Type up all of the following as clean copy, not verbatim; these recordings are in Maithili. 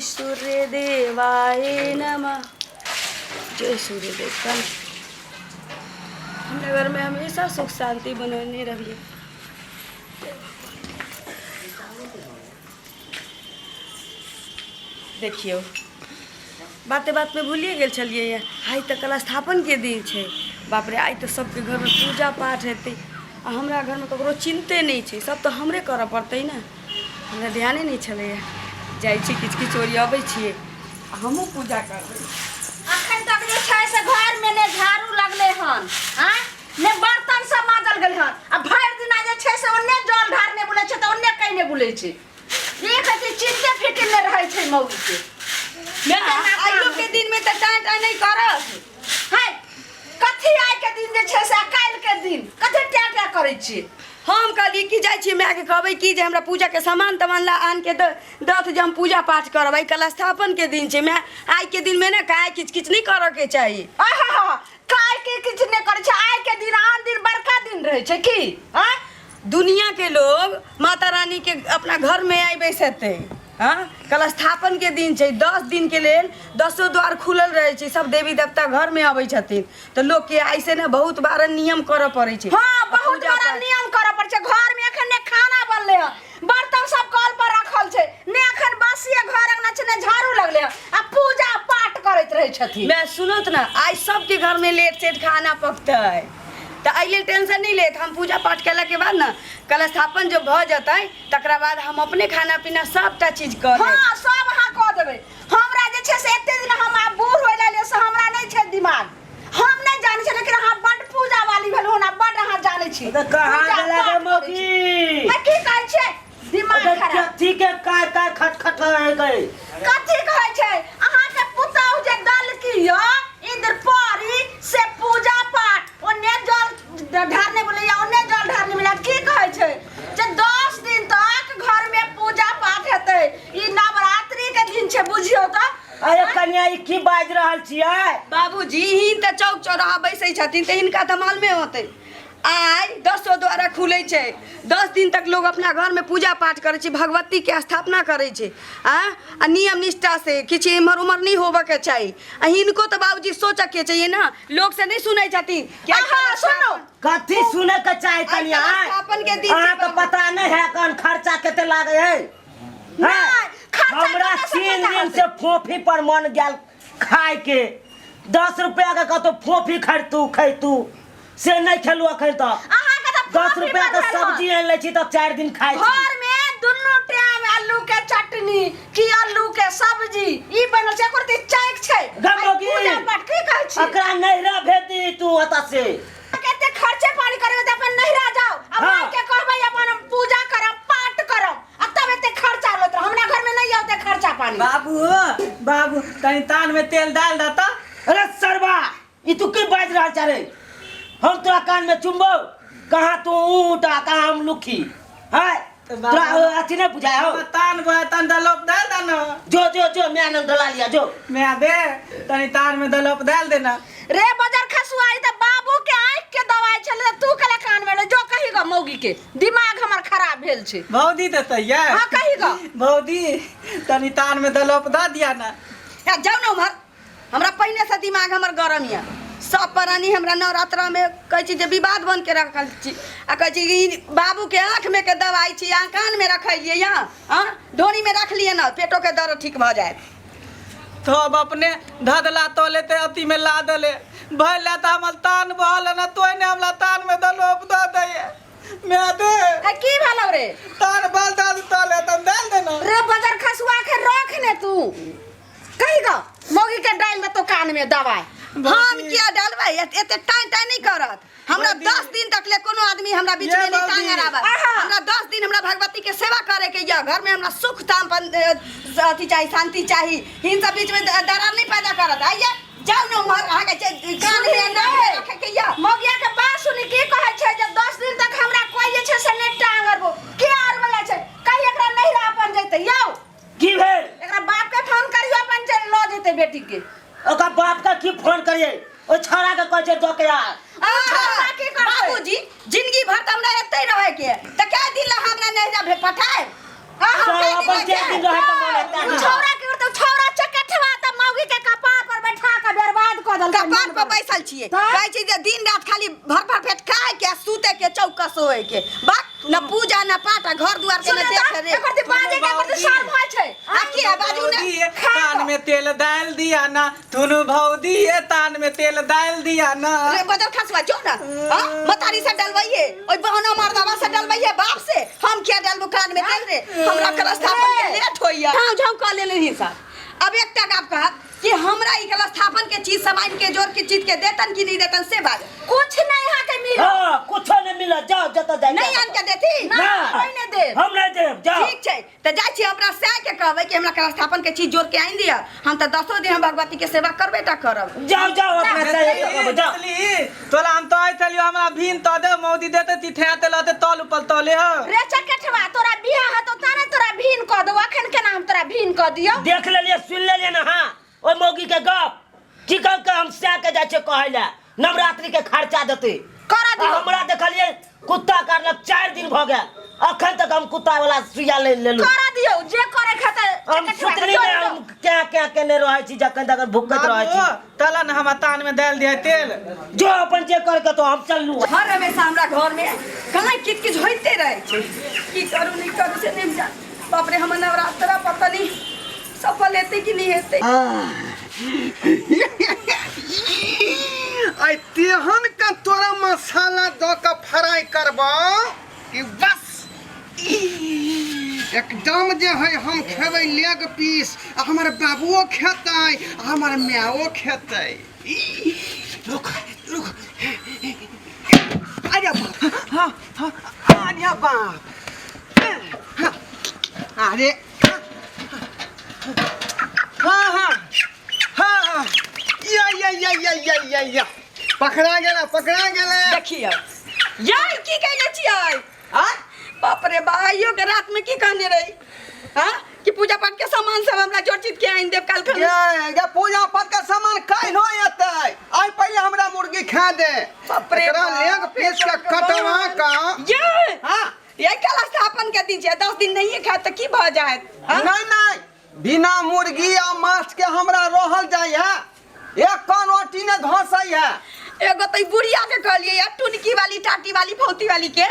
सूर्य देवाय नमः। जय सूर्य देवता। हमरा घरमे हमेशा सुख शान्ति बनौने रहिए। देखियौ, बाते बातमे भूलिए गेल छलियै। आइ तऽ कलशस्थापनके दिन छै। बाप रे, आइ तऽ सबके घरमे पूजा पाठ हेतै आ हमरा घरमे ककरो चिन्ते नहि छै। सब तऽ हमरे करऽ पड़तै ने। हमरा ध्याने नहि छलैए। जाइ छी, किछु किछु ओरियाबै छियै आ हमहूँ पूजा करबै। अखन तक जे छै से घरमे ने झाड़ू लगलै हन, आँय, ने बर्तन सब माजल गेल हन आ भरि दिना जे छै से ओन्ने जल ढारने बुलै छै तऽ ओन्ने कहिने बुलै छै। एक अथी चिन्ते फिकिर नहि रहै छै मौगी के। आइयो के दिन में तऽ टाँय टाँय नहि करत। है कथी आइ के दिन जे छै से आ काल्हि के दिन कथी टाँय टाँय करै छियै? हम कहलियै कि जाइ छियै, मायके कहबै कि जे हमरा पूजाके सामान तामान ला आन के दथ जे हम पूजा पाठ करब। आइ कलशस्थापन के दिन छै माय, आइ के दिन में ने काय किच किच नहि करऽ के चाही। आहा, काय के किछु नहि करै छै आइ के दिन, आन दिन बड़का दिन रहै छै की? आँय, दुनिया के लोग माता रानी के अपना घर में आई बैसेतै। हाँ, कलशस्थापन के दिन छै। 10 दिन के लेल दसो द्वार खुलल रहै छै, सब देवी देवता घर में अबै छथिन, तऽ लोग के ऐसे ने बहुत बार नियम करऽ पड़ै छै। हाँ, बहुत पूजा बड़ा पाठ। नियम करऽ पड़ै छै। घर में एखन ने खाना बनलै हँ, बर्तन सब कल पर रखल छै, ने एखन बासिए घर अंगना छै, ने झाड़ू लगलै हँ आ पूजा पाठ करैत रहै छथिन। मैं सुनत ना, आइ सबके घर में लेट सेट खाना पकतै, तऽ एहि लेल टेंशन नहि लेत। हम पूजा पाठ केलाके बाद ने कलशस्थापन जब भऽ जेतै तकरा बाद हम अपने खाना पीना सबटा चीज कऽ लेब। हाँ, सब अहाँ कऽ देबै। हमरा जे छै से एते दिन हम आब बूढ़ होय लगलियै से हमरा नहि छै दिमाग, हम नहि जानै छी, लेकिन अहाँ बड्ड पूजा वाली भेलहुँ हन, बड्ड अहाँ जानै छी। तऽ कहाँ पूजा गेला रे पाठ करै छी। मौगी? आ की कहै छियै? दिमाग अरे खराब। कथी के काय काय खटखट है गई? कथी कहै छै? अहाँके पुतहु जे दलकी यऽ इंद्र परी से पूजा पाठ ओन्ने जल ढारने बोलैया, ओन्ने जल ढारने बोलैया। की कहै छै जे 10 दिन तक घर में पूजा पाठ हेतै, ई नवरात्रि के दिन छै, बुझियौ तऽ। अरे कन्या, ई की बाजि रहल छियै? बाबूजी, हिन तऽ चौक चौराहा बैसै छथिन तऽ हिनका तऽ मालूमे होतै। आइ दसो द्वारा खुलै छै, 10 दिन तक लोग अपना घरमे पूजा पाठ करै छै, भगवतीके स्थापना करै छै आ नियम निष्ठा से किछु एम्हर उम्हर नहि होबऽके चाही। आ हिनको तऽ बाबूजी सोचऽके चाहिए ने, लोक से नहि सुनै छथिन कि आइ अहाँ कलश सुनू। कथी सुनै के चाही आइ कन्या? कलशस्थापन के दिन छै अहाँके बाबू। पता नहि है कन खर्चा कते लागै है? नहि, खर्चा हमरा कतऽ से 3 पता दिन होतै? से फोफी पर मन गेल खाय के। 10 रुपया के कतौ फोफी खरीदतू खैतू से नहि खेलू अखन तक। अहाँके तऽ 10 फोफी रुपया के बनल हन। सब्जी आनि लै छी तऽ 4 दिन खाइ छी। घर में दुनू टाइम आलू के चटनी की आलू के सब्जी ई बनल छै, एकर तऽ चैक छै। गमोगी। आइ पूजा पाठ की कहै छी? एकरा नैहरा भेज दी तू ओतऽ से। कते खर्चे पानी करबै तऽ अपन नैहरा जाओ आ हाँ। माय के कहबै अपन हम पूजा करब पाठ करब आ तब एते खर्चा होत रह। हमरा घर में नहीं औते खर्चा पानी। बाबू हो बाबू, कहीं तान में तेल डाल दता। अरे सरवा, ई तू की बाजि रहल छ रे? हम तोरा कान में चुमबौ? कहाँ तू ऊँट आ कहाँ हम लुखी है? तऽ तोरा अथी नहीं बुझाय हो? बाबा, तान बा तान दलोप डाल देना। जो जो जो मैं नंग डला लिया जो। मैं दे तनी तान में दलोप डाल देना। रे बजर खसुआ, ई त बाबू के आँख के दवाई छलै, तू कला कान में ले जो कही ग मौगी के दिमाग हमर खराब भेल छै। भौजी तऽ तैयार। हाँ, कही ग। भौजी तनी तान में दलोप दऽ दिया ना। ए, जाउ ने उम्हर, हमरा पहिने से दिमाग हमर गरम यऽ। सब प्राणी हमरा नवरात्रा में कहै छी जे विवाद बन के रखल छी आ कहै छी ई बाबू के आँख में के दवाई छी, अहाँ कान में रखलियै यहाँ, हाँ ढोरी में रखलियै ना, पेटो के दर्द ठीक भऽ जायत। तो अब अपने धदला तो लेते अथी में ला दले भैल ला तो हमर तान बहल ना, तो ने हमरा तान में दलोप दऽ दैये। मैं दे। है की भेलौ रे? तान बल दल तो ले तम डाल देना। रे बजर खसुआ के रख ने तू कही ग मौगी के डाल दे तो कान में दवाई। हम किया डालबै? एते टाइम टाइम नहीं करत। हमरा भौजी। 10 दिन तक ले कोनो आदमी हमरा बीच ये में नहीं भौजी। टांग अड़ाबत। आहा। हमरा 10 दिन हमरा भगवती के सेवा करे के या घर में हमरा सुख तामपन, अथी चाही, शांति चाही। हिन सब बीच में दरार नहीं पैदा करत। आइए जाओ ने उम्हर, अहाँ के कान में ना रखे के या। मौगिया के बात सुनी की कहै छै जे 10 दिन तक हमरा कोई जे छै से नहीं टांग अड़बो। के आर वाला छै? कही एकरा नहिरा अपन जैते यौ। की भेल? एकरा बाप के फोन करियो अपन जे लऽ जेतै बेटी के। ओकर बाप के की फोन करिए? ओ छौड़ा के कहै छै दऽ के आ। ओ छौड़ा की करतै? बाबूजी, जिंदगी भर तऽ हमरा एतै रहै के, तऽ कै दिन ला हमरा नहिरा पठायब? आहा, चल, कै दिन अपन ला जे दिन रहै के मन हेतै। ओ छौड़ा की करतै? ओ छौड़ा छै। कहै छै जे दिन रात खाली भर भर पेट खाए के आ सूते के चौकस होए के बात न पूजा न पाठ आ घर दुआर के न सुने देख तऽ रे। एकर जे बाजे के एकर जे शर्म होइ छै। आ की है बाजू ने? भौजी, तान में तेल डाल दिया ना तुनु भौजी ये तान में तेल डाल दिया ना। अरे बदल खसवा जो ना। हां मतारी से डलवाइए, ओई बहना मर्दावा से डलवाइए बाप से। हम क्या डलबो कान में तेल रे? हमरा कलस्थापन के लेट होइया। झाऊ झाऊ क लेले हिसाब। अब एकटा गप कहत कि हमरा ई कलस्थापन के चीज सामान के जोर के चीज के देतन कि नहीं देतन से बात। कुछ नहीं यहाँ के मिलत। हाँ, कुछो नहीं मिलत, जाओ जतऽ जाय। नहीं आन के देती? ना, कोई नहीं देब। हम नहीं देब, जाओ। ठीक छै तऽ जाइ छी अपना सैह के कहबै कि हमरा कलस्थापन के चीज जोर के आनि दिअ। हम तऽ दसो दिन हम भगवती के सेवा करबे टा करब। जाओ जाओ अपना सैह के कहबै, जाओ। बुझली तोला हम तो आइ चलियो हमरा भीन त दे मौदी देते तिथे ते लते तल उपल तले हो। रे चकेठवा तोरा बियाह हेतौ ताने तोरा भीन कऽ देबौ, अखन केना हम तोरा भीन कऽ दियौ? देख लेलियै, सुनि लेलियै ने। हाँ ओहि मौगी के गप की कहलकै? हम सैह के जाइ छियै कहै लए नवरात्रि के खर्चा देतै। करऽ आ दियौ। हमरा देखलियै कुत्ता काटलक 4 दिन भऽ गेल, अखन तक हम कुत्ता वाला सुइया ले लेलहुँ। करऽ दियौ जे करे खेतै। हम सुतली में हम क्या क्या केने रहै छी जखन तक भुकैत रहै छी। बाबू तला न हमरा तान में डाल दिया तेल। जो अपन जे कर के तो हम चललू। हर हमेशा हमरा घर में कहाँ किच किच होइते रहै छै। की करू नहीं करू से नहीं जान। बाप रे हमर नवरात्रा पता नहीं सफल हेतै कि नहीं हेतै। आइ तेहन का तोरा मसाला दऽ कऽ फ्राई करबौ कि बस एकदम जे है हम खेबै लेग पीस आ हमर बाबुओ खेतै आ हमर मायो खेतै। रुक रुक, अरे बाप, हाँ हाँ, अरे बाप, हाँ, अरे हाँ हाँ हाँ हाँ, या या या या या या या, पकड़ा गेला पकड़ा गेला। देखियौ यार की कहने छियै? आँ? बाप रे बा, आइयो के रात में की कहने रही? हाँ कि पूजा पाठ के सामान सब हमरा जोड़ चीज के आनि देब काल खन। ये ये पूजा पाठ के सामान काल्हि हो एतै, आइ पहिले हमरा मुर्गी खा दे। बाप रे एकरा बाप, लेग पीस के कटवा का। ये हाँ ये कल स्थापन के दिन छै, 10 दिन नहीं खाए तऽ की भऽ जायत? हाँ? नहीं नहीं, बिना मुर्गी आ माछ के हमरा रहल जाय है, एक कन रोटी ने घसै है। एगो तऽ ई बुढ़िया के कहलियै या टुनकी वाली टाटी वाली फौती वाली के,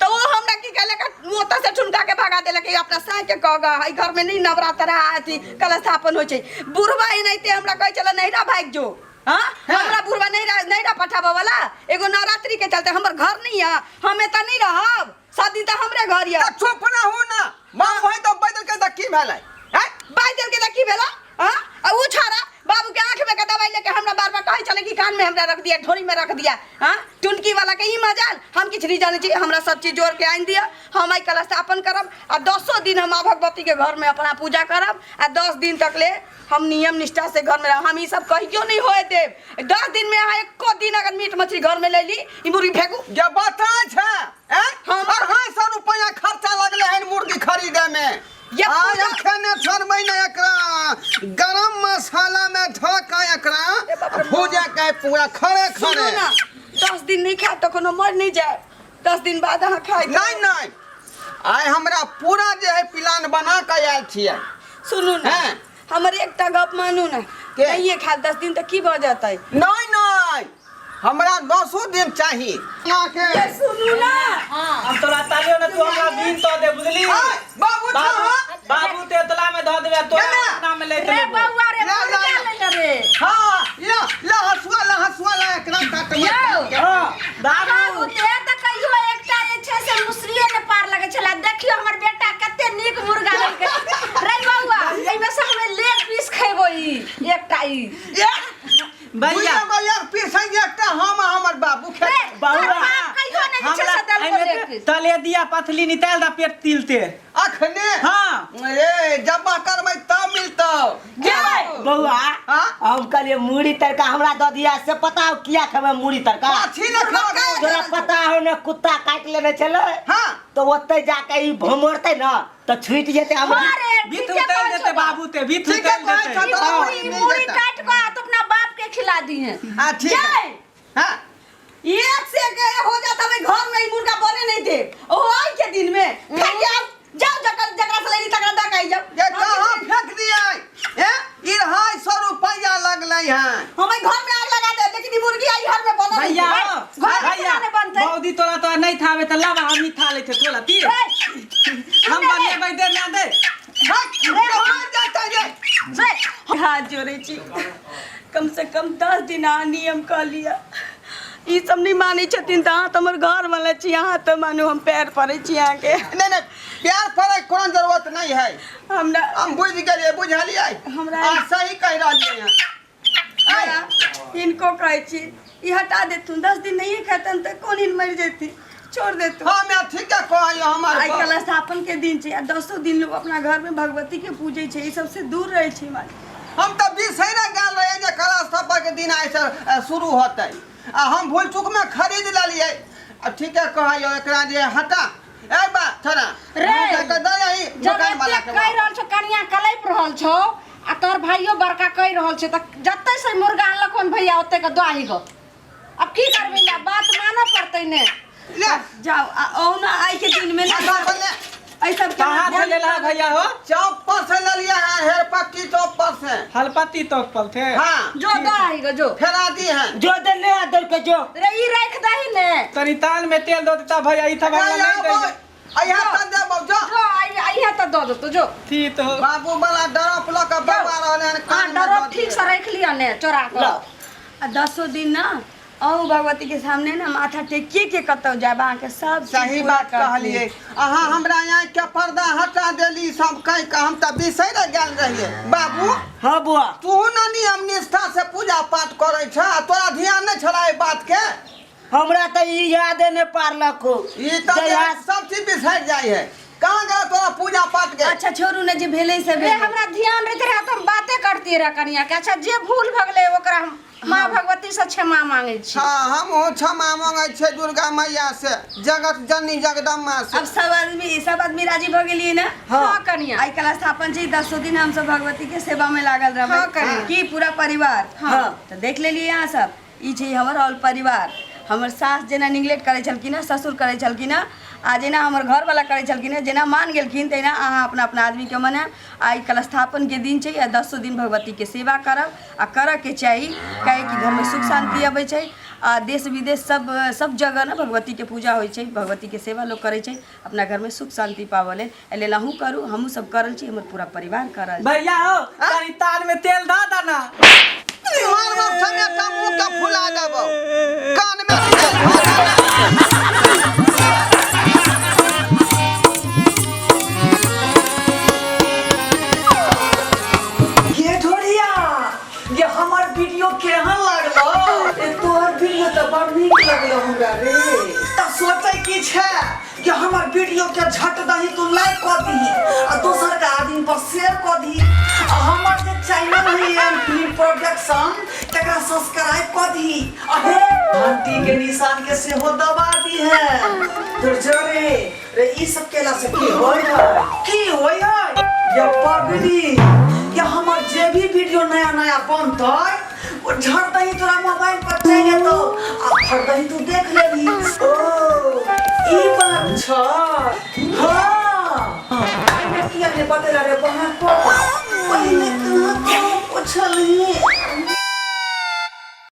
तऽ ओ हमरा की कहलक, ओतऽ से ठुनका के भगा देलक। ई अपना साँय के कह ग, एहि घर में नहीं नवरात्रा अथी कलस्थापन होइ छै। बुढ़वा एनाहिते हमरा कहै छलै नैहरा भागि जो। हाँ? हमरा बुढ़वा नैहरा नैहरा पठाबऽ वाला एगो नवरात्रि के चलते हमर घर नहीं है, हम एतऽ नहीं रहब, 7 दिन तऽ हमरे घर यऽ। तऽ चुप ना हो ना, बाबू है तऽ बैदल के तऽ की भेलै? हैं? बाजि देलकै तऽ की भेलै? हाँ? आ उ छाड़ा बाबू के आँख में के दवाई लेके हमरा बार बार कहै छलै कि कान में हमरा रख दिया, ढोरी में रख दिया। हाँ टुनकी वाला के ई मजाल, हम किछु नहीं जानै छी, हमरा सब चीज जोड़ के आनि दिअ, हम एहि कलस्थापन करब आ 10 दिन हम माँ भगवती के घर में अपना पूजा करब आ 10 दिन तक ले हम नियम निष्ठा से घर में रहब। हम ई सब कहियो नहीं होए देब। 10 दिन में अहाँ एको दिन अगर मीट मछली घर में ले ली, ई मुर्गी फेंकू। जे बता छै, हैं? हम 250 रुपया खर्चा लगले हन मुर्गी खरीदे में। ये आइ पूजा- अखने छोड़बै ने एकरा, गरम मसाला में धऽ के एकरा ए बाप रे बाप। भूजा के पूरा खड़े सुनू खड़े। ना, 10 दिन नहीं खाए तो कोनो मर नहीं जाए, 10 दिन बाद अहाँ खाए। नहीं नहीं, आइ हमरा पूरा जे है प्लान बना के आयल छियै। सुनू ना, हैं? हमर एकटा गप मानू ना, के? नहीं खाए 10 दिन तऽ की भऽ जेतै? नहीं नहीं, हमरा 10 दिन चाही। ना के। ये सुनू ना, हम तोरा तालियो ना तू हमरा बीन तो दे, बुझली? आय, बाबू बाबू छह। बाबू ते एतला में धऽ देबे तोरा केना? अपना में ले रे लेबो। बौआ रे, ला, ला, मुर्गा ला। ले ले रे। हाँ, ला, ला हसुआ, ला हसुआ, ला एकरा काट यौ। हाँ, बाबू बाबू ते तऽ कहियो एकटा जे छै से मुसरिये ने पार लगै छलै। देखियौ हमर बेटा कते नीक मुर्गा लेलकै। रे बौआ, एहिमे से हमे लेग पीस खेबो ई एकटा ई। भैया एक पीस है एकटा हम आ हमर बाबू रे, खेतै। तोहर बाप कहियो नहि जे छै हमरा से देलको एहिमे लेग पीस। तले दिया पथली निकाल दा पेट तिलते। अखने? हाँ। ए जमा करबै तब मिलतौ। बौआ हाँ? हम कहलिए मुड़ी तड़का हमरा दऽ दिया, से पता हो किया खेबै मुड़ी तड़का? पाछी ने खाओ। तोरा पता हो ने कुत्ता काटि लेने छलै? हाँ। तो ओतै जाके ई भमोड़तै ने तऽ छूटि जेतै हमरा। हाँ रे, भीत ठीके उतार कहै देते छौ बा। बाबू ते, भीत ठीके उतार कहै देते। छौ, तोरा ई मुड़ी मिल मुड़ी जेतै। काटि कऽ आ तो अपना बाप के खिला दिहे। हाँ ठीक है। जय। हाँ। एक से एक हो जाता भाई घर में ई मुर्गा बने नहीं थे। ओ आई के दिन में फेंक के आओ, जाओ जकर जकरा से लेली तकरा दऽ के आई जाओ। ये कहाँ फेंक दिए? ए 250 रुपया लगलै हन। हम घर में आग लगा दे, लेकिन ई मुर्गी आई घर में से हाथ जोड़ै छी, कम से कम 10 दिन अहाँ नियम कऽ लिअ। ई सब नहि मानै छथिन तऽ अहाँ तऽ हमर घरवला छी, अहाँ तऽ मानू, हम पैर पड़ै छी अहाँके। नहीं नहीं, प्यार पड़े कोनो जरूरत नहीं है। हमरा हम बुझ गेलियै, बुझलियै। अहाँ सही कहि रहलियै हँ। हमरा हिनको कहै छी, ई हटा देथुन। 10 दिन नहिए खेतन तऽ कोन दिन मरि जेथिन? छोड़ देथुन। हाँ, मैं ठीक है कहलियै हमर। आइ काल्हि स्थापन के दिन छै आ 10 दिन लोग अपना घर में भगवती के पूजै छै, ई सबसे दूर रहै छै माय। हम तऽ बिसरि गेल रहियै जे कलश स्थापन के दिन आइ से शुरू होतै, आ हम भूल चूक में खरीद लेलियै। आ ठीके कहलियै, एकरा जे हटा ए बा छोड़ा रे, के दे यही जब दुकान वाला एते के। कहि रहल छौ, कनिया कलपि रहल छौ आ तोहर भाइयो बड़का कहि रहल छै, तऽ जते से मुर्गा अनलक हन भैया, ओते के दही गो। अब की करबी ला, बात मानऽ पड़तै ने। ले। जाओ, आ ओहुना आइ के दिन में ना हटा ले। एहि सब के कहाँ से लेला भैया हो? चौक पर से लेलियै है, हेरपट्टी चौक पर से। हलपत्ती तोक पल थे। हाँ। जो दही गो जो। फेरा दी है। जो दे ले आ दौड़ के जो। रे, ई राखि दही ने। तनी तान में तेल दो देता भैया, ई थबा नहीं नहीं दे। आबो, अइहा तऽ देबौ जो। जो आई आई तऽ दऽ देतो जो। थी तो बाबू वाला डरप लऽ कऽ बौआ रहलै हन हाँ, कान में। डरो दऽ ठीक से राखि लिअ ने चोरा कऽ। लाओ। आ 10 दिन ना अहूँ भगवती के सामने ना माथा टेकिए के कतौ जायब, अहाँके सब चीज सही पूरा बात करथिन। कहलियै अहाँ, हमरा आँखि के पर्दा हटा देली सब कहि कऽ, हम तऽ बिसरि गेल रहियै बाबू। हाँ बुआ। तू ने नियम निष्ठा से पूजा पाठ करै छह आ तोरा ध्यान नहि छला एहि बात के? हमरा तऽ ई यादे नहि पारलक हो। ई तऽ जहिया सब चीज बिसरि जाइ है। कहाँ गेल तोरा पूजा पाठ के? अच्छा छोड़ू ने, जे भेलै से रे, भेलै। हमरा ध्यान रहते रहे तऽ हम बाते करतियै रहे कनिया के। अच्छा, जे भूल भऽ गेलै ओकरा हम माँ भगवती से क्षमा मांगे छी। हाँ, हमहूँ क्षमा मांगै छियै दुर्गा मैया से, जगत जननी जगदम्बा से। अब सब आदमी राजी भऽ गेलियै ने? हाँ कनिया। आइ काल्हि स्थापन छै, 10 दिन हमसब भगवती के सेवा में लागल रहबै। हाँ, कनिया। की पूरा परिवार? हाँ। तऽ देख लेलियै अहाँ सब, ई छै हमर ऑल परिवार। हमर सास जेना निगलेक्ट करै छलखिन हँ, ससुर करै छलखिन हँ, आ जेना हमर घरवला करै छलखिन हँ, जेना मान गेलखिन, तहिना अहाँ अपना अपना आदमीके मनायब। आइ कलस्थापनके दिन छै आ 10 दिन भगवतीके सेवा करब आ करऽके चाही, काहेकि घरमे सुख शान्ति अबै छै आ देश विदेश सब सब जगह ने भगवतीके पूजा होइ छै, भगवतीके सेवा लोक करै छै अपना घरमे सुख शान्ति पाबऽ लेल। एहि लेल अहूँ करू, हमहूँ सब करल छी, हमर पूरा परिवार करल। भैया हो, तनी तान में तेल दा देना। मार मार समेटा मुँह के फुला देबौ। कान में तेल धऽ देना। ये ढोरिया, ये हमर वीडियो केहन लागलो? ए तोहर वीडियो तऽ बड़ नीक लगलो हमरा रे। तऽ सोचै की छै कि हमर वीडियो के झट दही तू लाइक कऽ दीही आ दोसर के आदमी पर शेयर कऽ दीही, आ हमर जे चैनल है एम फिल्म प्रोडक्शन तकरा सब्सक्राइब कऽ दीही, आ हे घंटी के निशान के सेहो दबा दीहे। तोर जरे रे, ई सब केला से की होय है? की होय है या पगली? या हमर जे भी वीडियो नया नया बनतै ओ झड़ दही तोरा मोबाइल पर चलि जेतौ आ फट दही तू देख लेबही। ओ ई बात छ। हाँ, किया ने बतेला रे बहन को? पहिले कहाँ कहाँ पुछलही?